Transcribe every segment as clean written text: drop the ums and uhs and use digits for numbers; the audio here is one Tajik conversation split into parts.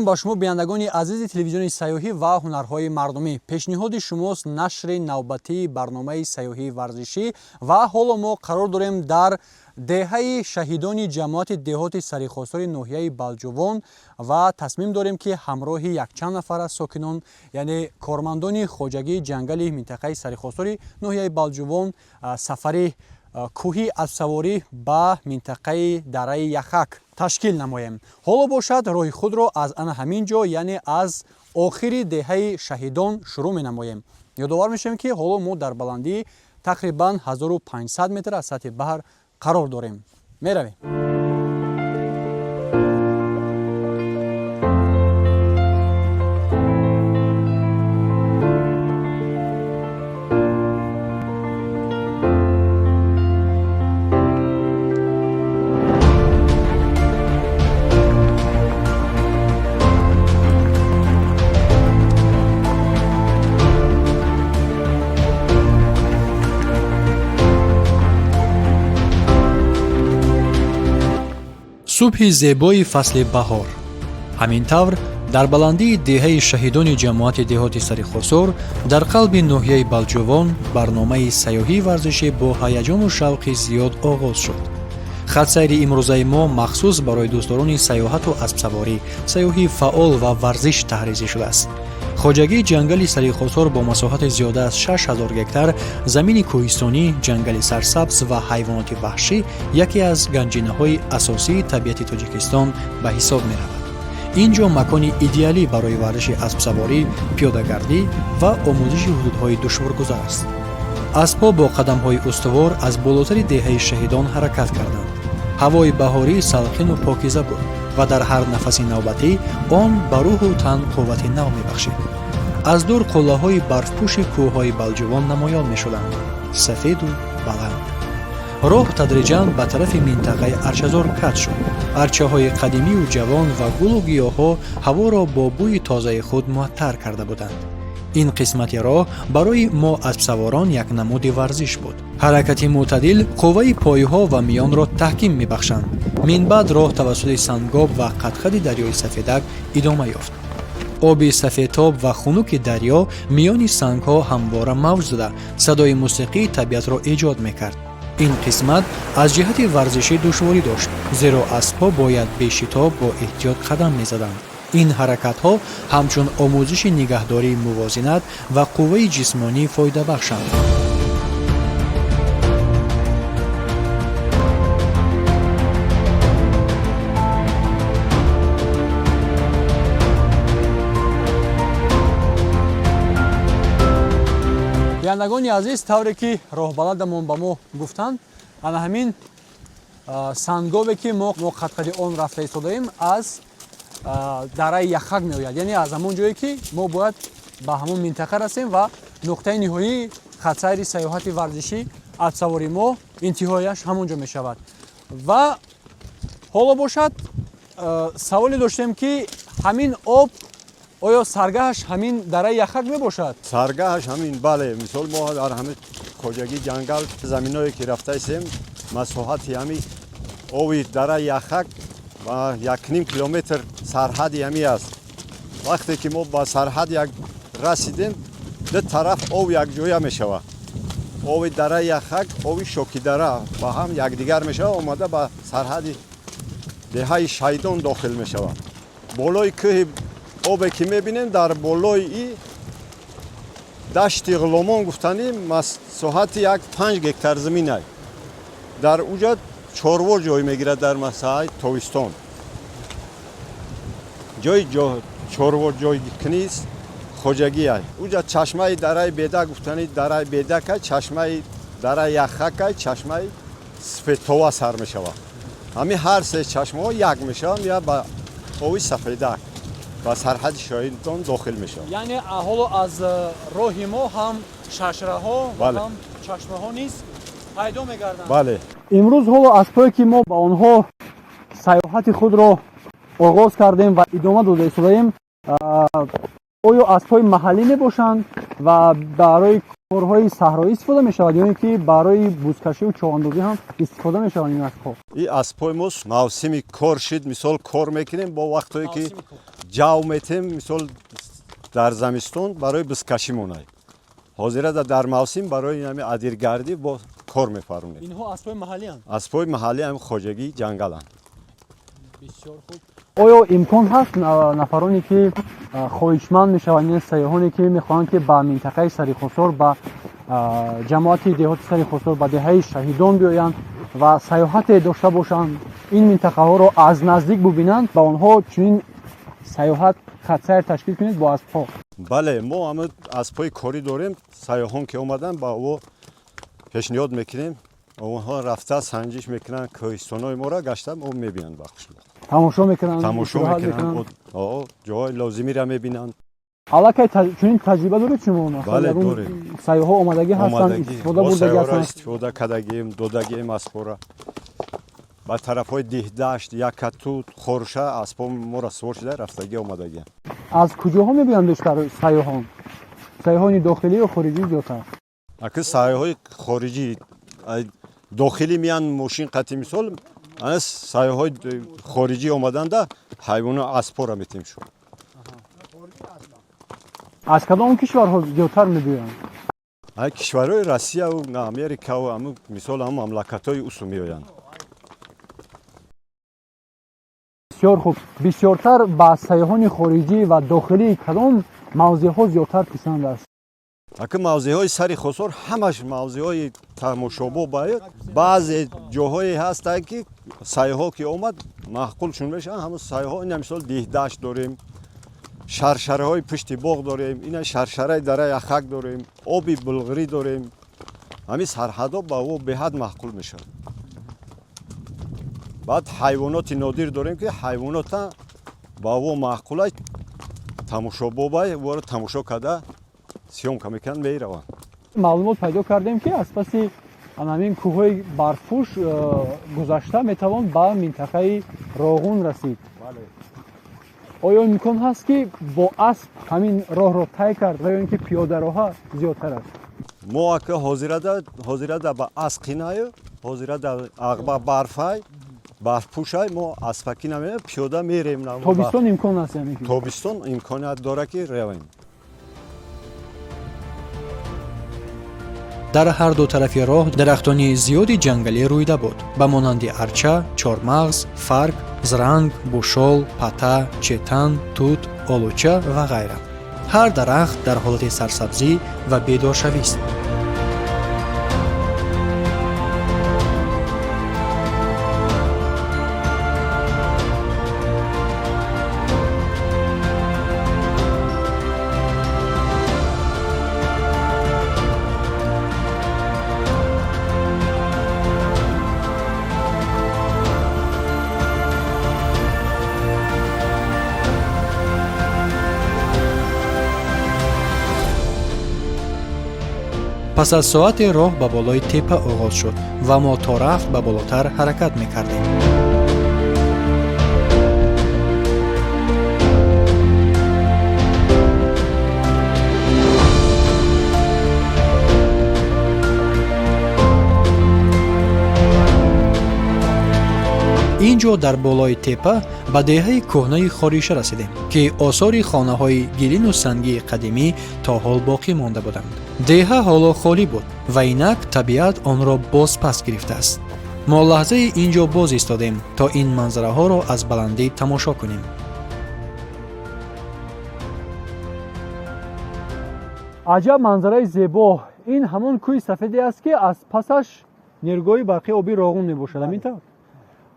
Мегӯем ба шумо, бинандагони азизи телевизиони сайёҳӣ ва ҳунарҳои мардумӣ. Пешниҳоди шумост нашри навбатии барномаи сайёҳии варзишӣ ва ҳоло мо қарор дорем дар деҳаи Шаҳидони ҷамоати деҳоти Сарихосори ноҳияи Балҷувон ва тасмим дорем, ки ҳамроҳи якчанд нафар аз сокинон, яъне кормандони хоҷагии ҷангали минтақаи Сарихосори ноҳияи Балҷувон, сафари кӯҳи аспсаворӣ ба минтақаи дараи Яхак ташкил намоем. Ҳоло бошад, роҳи худро аз ана ҳамин ҷо, яъне аз охири деҳаи Шаҳидон шурӯъ менамоем. Ёдовар мешавем, ки ҳоло мо дар баландии тақрибан 1500 метр аз сатҳи баҳр қарор дорем. Меравем. Субҳи зебои фасли баҳор. Ҳамин тавр, дар баландии деҳаи Шаҳидони ҷамоати деҳоти Сарихосор дар қалби ноҳияи Балҷувон барномаи сайёҳии варзишӣ бо ҳаяҷону шавқи зиёд оғоз шуд. Хатсайри имрӯзаи мо махсус барои дӯстдорони сайёҳату аспсаворӣ, сайёҳии фаъол ва варзиш таҳризӣ шудааст. Хоҷагии ҷангали Сарихосор бо масоҳати зиёда аз 6000 гектар замини кӯҳистонӣ, ҷангали сарсабз ва ҳайвоноти ваҳшӣ яке аз ганҷинаҳои асосии табиати Тоҷикистон ба ҳисоб меравад. Ин ҷо макони идеалӣ барои варзиши аспсаворӣ, пиёдагардӣ ва омӯзиши ҳудудҳои душворгузар аст. Аспҳо бо қадамҳои устувор аз болотари деҳаи Шаҳидон ҳаракат карданд. Ҳавои баҳорӣ салқину покиза буд ва дар ҳар нафаси навбатӣ он ба рӯҳу тан қуввати нав мебахшид. Аз дур қуллаҳои барфпӯши кӯҳҳои Балҷувон намоён мешуданд, сафеду баланд. Роҳ тадриҷан ба тарафи минтақаи арчазор кат шуд. Арчаҳои қадимию ҷавон ва гулу гиёҳҳо ҳаворо бо бӯи тозаи худ муаттар карда буданд. Ин қисмати роҳ барои мо аспсаворон як намуди варзиш буд. Ҳаракати мӯътадил қувваи пойҳо ва миёнро таҳким мебахшанд. Минбаъд роҳ тавассути сангоб ва қадқади дарёи Сафедак идома ёфт. Оби сафедтоб ва хунуки дарё миёни сангҳо ҳамвора мавҷ зада, садои мусиқии табиатро эҷод мекард. Ин қисмат аз ҷиҳати варзишӣ душворӣ дошт, зеро аспҳо бояд бешитоб, бо эҳтиёт қадам мезаданд. Ин ҳаракатҳо ҳамчун омӯзиши нигаҳдории мувозинат ва қувваи ҷисмонӣ фоидабахшанд. Бинандагони азиз, тавре ки роҳбаладамон ба мо гуфтанд, ана ҳамин сангобе, ки мо қадқади он рафта истодаем, аз дараи Яхак меояд, яъне аз ҳамон ҷое, ки мо бояд ба ҳамон минтақа расем ва нуқтаи ниҳоии хатсайри сайёҳати варзишӣ аспсавори мо интиҳояш ҳамон ҷо мешавад. Ва ҳоло бошад, саволе доштем, ки ҳамин об оё саргаҳаш ҳамин дараи Яхак мебошад? Саргаҳаш ҳамин, бале. Мисол, мо дар ҳамин хоҷагии ҷангал заминое ки рафтаистем, масоҳати ҳами оби дараи Яхак ба 1,5 километр сарҳади ҳами аст. Вақте ки мо ба сарҳад як расидем, ду тараф об якҷоя мешавад. Оби дараи Яхак, оби Шокидара ба ҳам якдигар мешавад, омада ба сарҳади деҳаи Шайдон дохил мешавад. Болои кӯҳи обе ки мебинем, дар болои и дашти Ғуломон гуфтанӣ, масоҳати як 5 гектар заминай, дар уҷа чорво ҷой мегирад. Дар масоҳаи тобистон ҷои чорво ҷойкунист, хоҷагиай. Уҷа чашмаи дараи Бедак гуфтанӣ, дараи Бедакай, чашмаи дараи Яхакай, чашмаи Сфетова сар мешавад. Ҳамин ҳар се чашмаҳо як мешаванд я ба оби Сафедак ба сарҳади Шоҳидон дохил мешавад. Яъне ҳоло аз роҳи мо ҳам шашраҳо ва Бале. ҳам чашмаҳо низ пайдо мегарданд. Бале. Имрӯз ҳоло аспҳое, ки мо ба онҳо сайёҳати худро оғоз кардем ва идома дода истодаем, оё аспҳои маҳаллӣ мебошанд ва барои Корҳои саҳроӣ истифода мешавад ё ин ки барои бузкашиву чоҳандозӣ ҳам истифода мешаванд ин аспҳо? И аспҳои мо мавсими кор шид, мисол, кор мекунем, бо вақтое ки ҷав метем, мисол, дар замистон барои бузкашӣ монад. Ҳозира дар мавсим барои ҳами адиргардӣ бо кор мефармонем. Инҳо аспҳои маҳаллианд? Аспҳои маҳаллӣ, ҳами хоҷагии ҷангаланд. Бисёр хуб. Оё имкон ҳаст, нафароне ки хоҳишманд мешаванд, яъне сайёҳоне ки мехоҳанд, ки ба минтақаи Сарихосор, ба ҷамоати деҳоти Сарихосор, ба деҳаи Шаҳидон биёянд ва сайёҳате дошта бошанд, ин минтақаҳоро аз наздик бубинанд, ба онҳо чунин сайёҳат, хатсайр ташкил кунед бо аспҳо? Бале, мо ҳама аспҳои корӣ дорем. Сайёҳон ки омаданд, ба о пешниҳод мекунем, онҳо рафта санҷиш мекунанд, кӯҳистонҳои моро гашта мо мебинанд, ба хушбахт. Тамошо мекунанд? Тамошо мекунанд, ҷоҳои лозимиро мебинанд. Аллакай чунин таҷриба доред шумо? Бале, дорем. Сайёҳҳо омадагӣ ҳастанд, истифода бурдагӣ ҳастанд? Истифода кардагием, додагием аспҳоро ба тарафҳои Диҳдашт, Якатут, Хорша аспҳо моро сувор шуда рафтагӣ, омадагиам. Аз куҷоҳо мебиёнд бештар сайёҳон? Сайёҳони дохилӣ ё хориҷӣ зиёдтар? Аки сайёҳои хориҷӣ, дохилӣ меянд мошин қати, мисол, ана сайёҳои хориҷӣ омаданда ҳайвоно аспҳоро метем шуд. Аз кадом кишварҳо зиёдтар мебиёянд? Кишварҳои Россияву Америкаву, мисол, ҳам мамлакатҳои усу меоянд. Бисёр хуб. Бисёртар ба сайёҳони хориҷӣ ва дохилӣ кадом мавзеъҳо зиёдтар писанд аст? Аки мавзеъҳои Сари Хосор ҳамаш мавзеъҳои тамошобоб баёд. Баъзе ҷоҳое ҳастанд, ки сайёҳо ки омад, маъқулшон мешаванд ҳамун сайёҳо. Ина, мисол, Диҳдашт дорем, шаршараҳои пушти боғ дорем, ина шаршараи дараи Ахак дорем, оби Булғирӣ дорем. Ҳамин сарҳадҳо ба ӯ беҳад маъқул мешавад. Баъд ҳайвоноти нодир дорем, ки ҳайвонота ба ӯ маъқулай, тамошобобай, ӯро тамошо карда, съёмка мекунанд, мераванд. Маълумот пайдо кардем, ки аз паси ҳамин кӯҳҳои барфпӯш гузашта метавон ба минтақаи Роғун расид. Оё имкон ҳаст, ки бо асп ҳамин роҳро тай кард ва ё ин ки пиёдароҳа зиёдтар аст? Мо ака ҳозирада ба асп қинаю, ҳозирада ағба барфай, барфпӯшай, мо аспакӣ намеем, пиёда мерем. Тобистон имкон аст яъне? Тобистон имконият дорад, ки равем. Дар ҳар ду тарафи роҳ дарахтони зиёди ҷангалӣ рӯида буд, ба монанди арча, чормағз, фарк, зранг, бушол, пата, четан, тут, олуча ва ғайра. Ҳар дарахт дар ҳолати сарсабзӣ ва бедоршавист. Пас аз соате роҳ ба болои теппа оғоз шуд ва мо то рафт ба болотар ҳаракат мекардем. Ин ҷо дар болои теппа ба деҳаи кӯҳнаи Хориша расидем, ки осори хонаҳои гилину сангии қадимӣ то ҳол боқӣ монда буданд. Деҳа ҳоло холӣ буд ва инак табиат онро бозпас гирифтааст. Мо лаҳзаи ин ҷо боз истодем, то ин манзараҳоро аз баландӣ тамошо кунем. Аҷаб манзараи зебо! Ин ҳамон кӯҳи сафеде аст, ки аз пасаш нерӯгоҳи барқи оби Роғун мебошад, ҳамин тавр?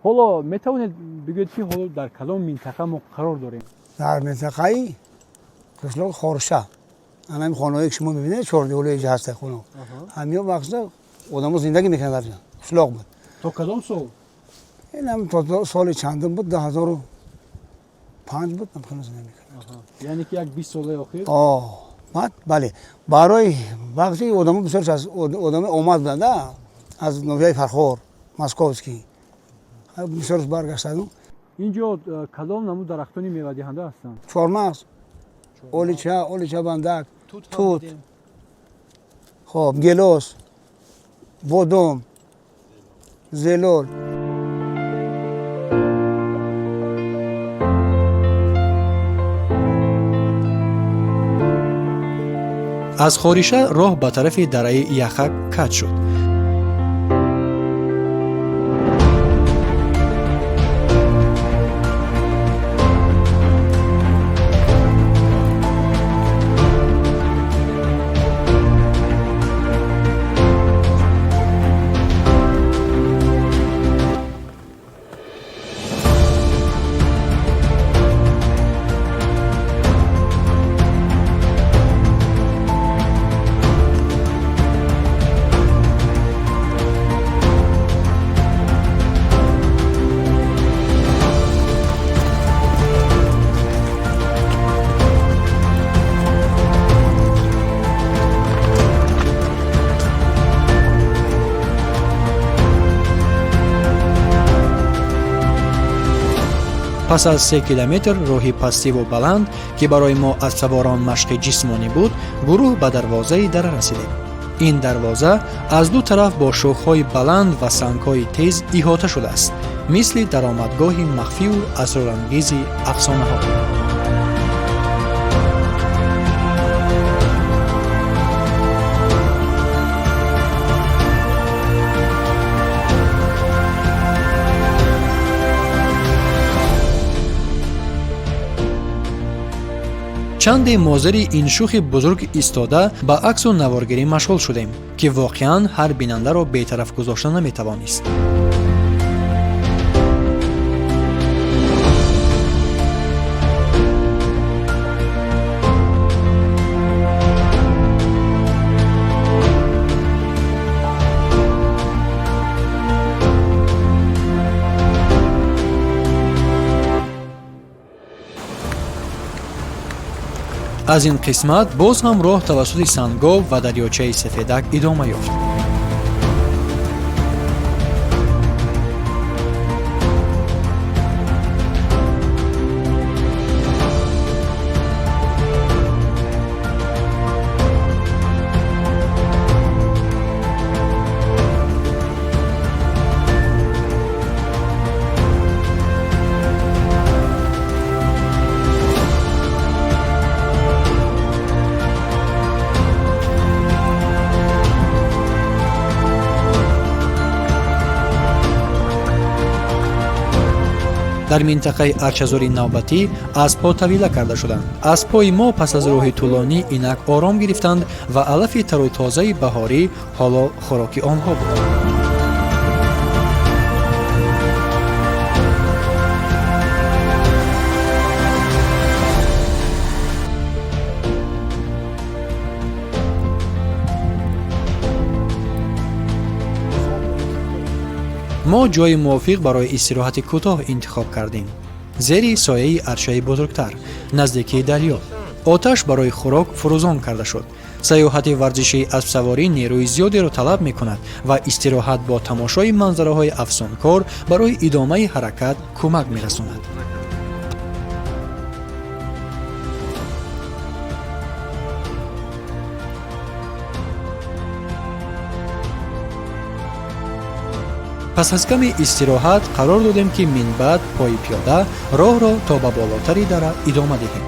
Ҳоло метавонед бигӯед, ки ҳоло дар кадом минтақа мо қарор дорем? Дар минтақаи қишлоқи Хорша. Ана ин хонаҳое, ки шумо мебинед, чордеволии инҷа ҳаста хона, ҳамиё вақта одамо зиндагӣ мекунанд дар ҷа, қишлоқ буд. То кадом сол? Инам то соли чандум буд, 2005 буд, намхона зиндагӣ мекунад. Яъне ки як 20 солаи охир? Баъд бале, барои вақти одамо бисёр одамо омад буданд аз ноҳияи Фархор, Московский, бисёр баргаштаду. Ин ҷо кадом намуд дарахтони мевадиҳанда ҳастанд? Чормағз, олича, олича бандак, тут. Хоб, гелос, бодом, зелол. Аз Хориша роҳ ба тарафи дараи Яхак каҷ шуд. Пас аз 3 километр роҳи пастиву баланд, ки барои мо аспсаворон машқи ҷисмонӣ буд, гурӯҳ ба дарвозаи дара расидем. Ин дарвоза аз ду тараф бо шохҳои баланд ва сангҳои тез иҳота шудааст, мисли даромадгоҳи махфию асрорангези афсонаҳо. Чанде мо зери ин шухи бузург истода, ба аксу наворгирӣ машғул шудем, ки воқеан ҳар бинандаро бетараф гузошта наметавонист. Аз ин қисмат боз ҳам роҳ тавассути сангоб ва дарёчаи Сафедак идома ёфт. Дар минтақаи арчазори навбатӣ аспҳо тавила карда шуданд. Аспҳои мо пас аз роҳи тӯлонӣ инак ором гирифтанд ва алафи тару тозаи баҳорӣ ҳоло хӯроки онҳо буд. Мо ҷойи мувофиқ барои истироҳати кӯтоҳ интихоб кардем: зери сояи арчаи бузургтар, наздикии дарё. Оташ барои хӯрок фурӯзон карда шуд. Сайёҳати варзишии аспсаворӣ нерӯи зиёдеро талаб мекунад ва истироҳат бо тамошои манзараҳои афсункор барои идомаи ҳаракат кӯмак мерасонад. Пас аз каме истироҳат қарор додем, ки минбаъд пои пиёда роҳро то ба болотари дара идома диҳем.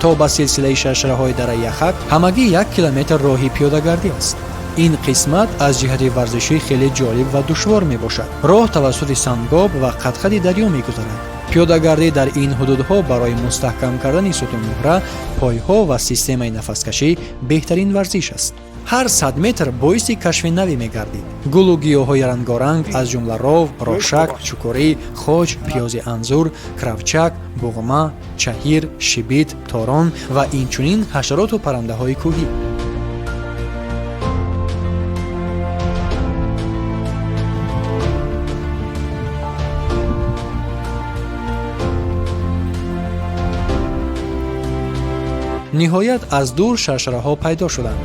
То ба силсилаи шаршараҳои дараи Яхак ҳамагӣ 1 километр роҳи пиёдагардӣ аст. Ин қисмат аз ҷиҳати варзишӣ хеле ҷолиб ва душвор мебошад. Роҳ тавассути сангоб ва қадқади дарё мегузарад. Пиёдагардӣ дар ин ҳудудҳо барои мустаҳкам кардани сутунмуҳра, пойҳо ва системаи нафаскашӣ беҳтарин варзиш аст. Ҳар 100 метр боиси кашфи наве мегардид: гулу гиёҳҳои рангоранг, аз ҷумла ров, рошак, чукурӣ, хоҷ, пиёзи анзур, кравчак, буғма, чаҳир, шибит, торон ва инчунин ҳашароту паррандаҳои кӯҳӣ. Ниҳоят, аз дур шаршараҳо пайдо шуданд.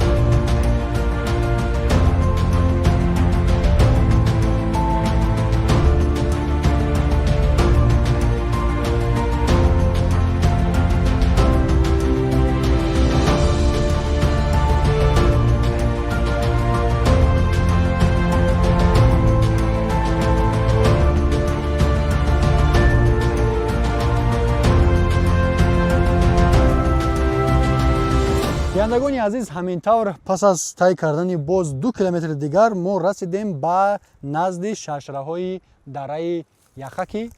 Бинандагони азиз, ҳамин тавр пас аз тай кардани боз 2 километри дигар мо расидем ба назди шаршараҳои дараи Яхаки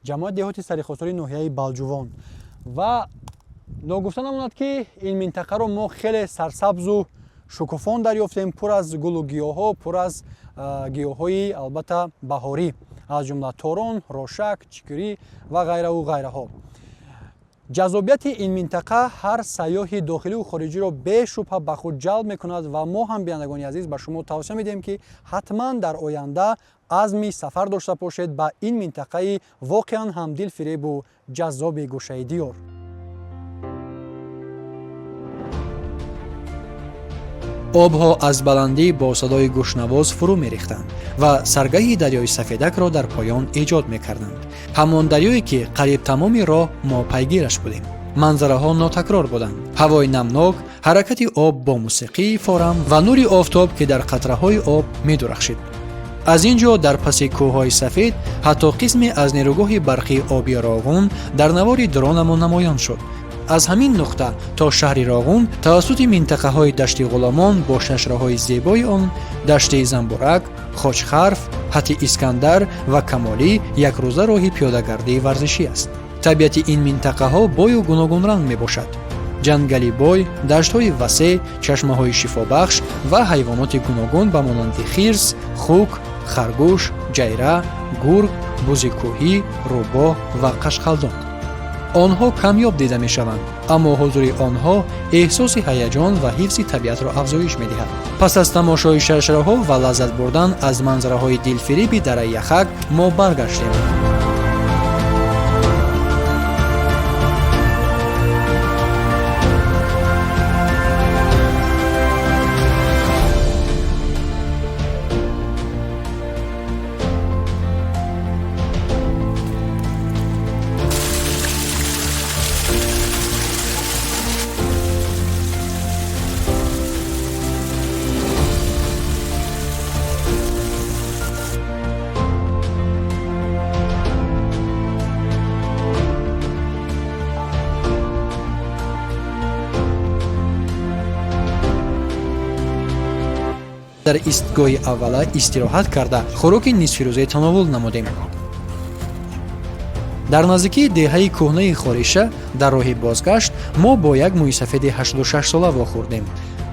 ҷамоати деҳоти Сарихосори ноҳияи Балҷувон. Ва ногуфта намонад, ки ин минтақаро мо хеле сарсабзу шукуфон дарёфтем, пур аз гулу гиёҳҳо, пур аз гиёҳҳои албатта баҳорӣ, аз ҷумла торон, рошак, чикирӣ ва ғайраву ғайраҳо. Ҷаззобияти ин минтақа ҳар сайёҳи дохилию хориҷиро бешубҳа ба худ ҷалб мекунад. Ва мо ҳам, бинандагони азиз, ба шумо тавсия медиҳем, ки ҳатман дар оянда азми сафар дошта бошед ба ин минтақаи воқеан ҳам дилфиребу ҷаззоби гӯшаи диёр. Обҳо аз баландӣ бо садои гӯшнавоз фурӯ мерехтанд ва саргаҳи дарёи Сафедакро дар поён эҷод мекарданд, ҳамон дарёе, ки қариб тамоми роҳ мо пайгираш будем. Манзараҳо нотакрор буданд: ҳавои намнок, ҳаракати об бо мусиқии форам ва нури офтоб, ки дар қатраҳои об медурахшид. Аз ин ҷо дар паси кӯҳҳои сафед ҳатто қисме аз нерӯгоҳи барқии оби Роғун дар навори дронамон намоён шуд. Аз ҳамин нуқта то шаҳри Роғун тавассути минтақаҳои Дашти Ғуломон бо шашраҳои зебои он, Дашти Замбурак, Хоҷхарф, Ҳати Искандар ва Камолӣ якрӯза роҳи пиёдагардии варзишӣ аст. Табиати ин минтақаҳо бою гуногунранг мебошад: ҷангали бой, даштҳои васеъ, чашмаҳои шифобахш ва ҳайвоноти гуногун ба монанди хирс, хук, харгӯш, ҷайра, гург, бузи кӯҳӣ, рӯбоҳ ва қашқалдон. Онҳо камёб дида мешаванд, аммо ҳузури онҳо эҳсоси ҳаяҷон ва ҳифзи табиатро афзоиш медиҳад. Пас аз тамошои шаршараҳо ва лаззат бурдан аз манзараҳои дилфиреби дараи Яхак мо баргаштем. Дар истгоҳи аввала истироҳат карда, хӯроки нисфирӯзаи тановул намудем. Дар наздикии деҳаи кӯҳнаи Хориша дар роҳи бозгашт мо бо як мӯйсафеди 86-сола вохӯрдем.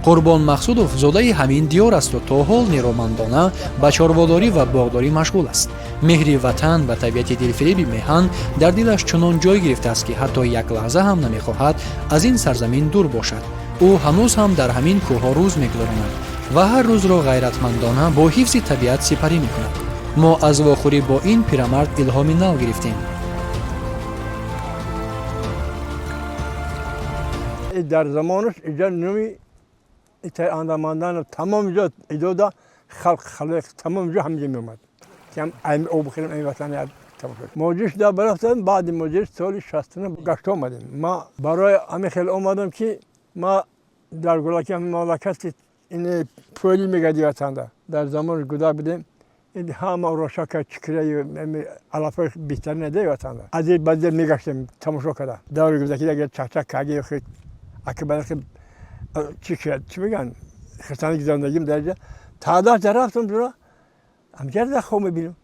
Қурбон Мақсудов зодаи ҳамин диёр асту то ҳол нерӯмандона ба чорводорӣ ва боғдорӣ машғул аст. Меҳри ватан ва табиати дилфиреби меҳан дар дилаш чунон ҷой гирифтааст, ки ҳатто як лаҳза ҳам намехоҳад аз ин сарзамин дур бошад. Ӯ ҳанӯз ҳам дар ҳамин кӯҳҳо рӯз мегузаронад ва ҳар рӯзро ғайратмандона бо ҳифзи табиат сипарӣ мекунад. Мо аз вохӯрӣ бо ин пирамард илҳоми нав гирифтем. Дар замонаш иҷа нуми андамандан тамом ҷо идода халқ халқ тамом ҷо ҳамҷа меомад, ами об хӯрем, ами ватан муҳоҷир шуда барафтам. Баъди муҳоҷир соли 69 гашта омадем. Ма барои ами хел омадам, ки ма дар гулаки ами мамлакати ин пӯли мегади ватанда. Дар замони гудак будем, ҳама рошака, чикираи, алафои беҳтарин наде ватанда. Аз баъзе мегаштем, тамошо карда. Даври гудаки агар чахчак каги аки барахи чи чӣ мегӯянд, хирсанди зиндагим дарҷа таъдаш рафтам ҷура ҳамҷа дар хоб мебинам,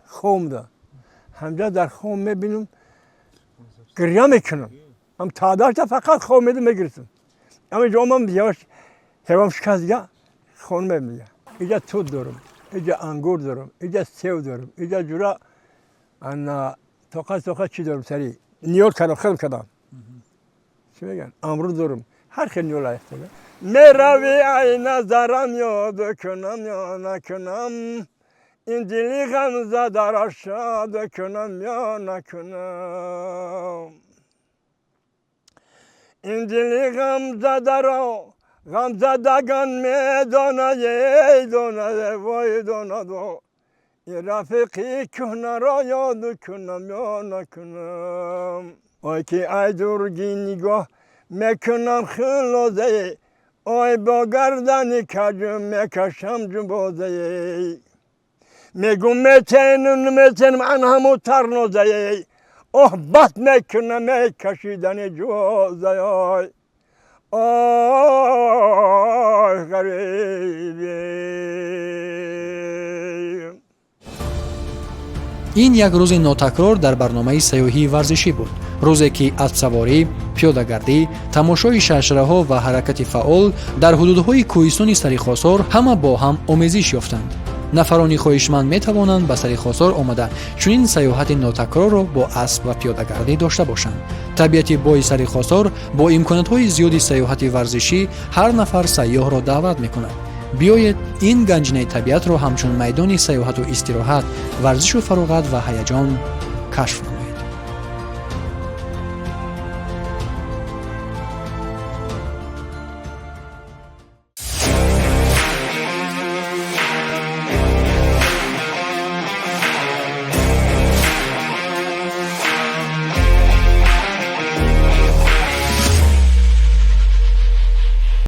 хомда ҳамҷа дар хоб мебинам, гиря мекунам. Ҳам таъдашта фақат хоб медам, мегирифтам. Ама ҷо омам, яваш ҳевам шикаст, дига хона мебига. Иҷа тут дорам, иҷа ангур дорам, иҷа сев дорам, иҷа ҷура ана тоқат тоқат чӣ дорам, сари ниёл кардам, хелм кардам, чӣ мегӯянд, амру дорам, ҳар хел ниёл аяфтага. Мерави, ай назарам, ёд кунам ё накунам, ин дили ғамзадаро шод кунам ё накунам, ин дили ғамзадаро ғамзадагон медонад, эй донад, вой донаду, ин рафиқи кӯҳнаро ёд кунам ё накунам. Ой ки ай дурги нигоҳ мекунам хилозае, ой бо гардани каҷу мекашам ҷубозае, мегум метенум метенум ан ҳаму тарнозае, оҳ бат мекунам эй кашидани ҷузаёй. Ой, ғарибем. Ин як рӯзи нотакрор дар барномаи сайёҳии варзишӣ буд, рӯзе ки аспсаворӣ, пиёдагардӣ, тамошои шаршараҳо ва ҳаракати фаъол дар ҳудудҳои кӯҳистони Сарихосор ҳама бо ҳам омезиш ёфтанд. Нафарони хоҳишманд метавонанд ба Сарихосор омада, чунин сайёҳати нотакрорро бо асп ва пиёдагардӣ дошта бошанд. Табиати бои Сарихосор бо имкониятҳои зиёди сайёҳати варзишӣ ҳар нафар сайёҳро даъват мекунад. Биёед, ин ганҷинаи табиатро ҳамчун майдони сайёҳату истироҳат, варзишу фароғат ва ҳаяҷон кашф намоем.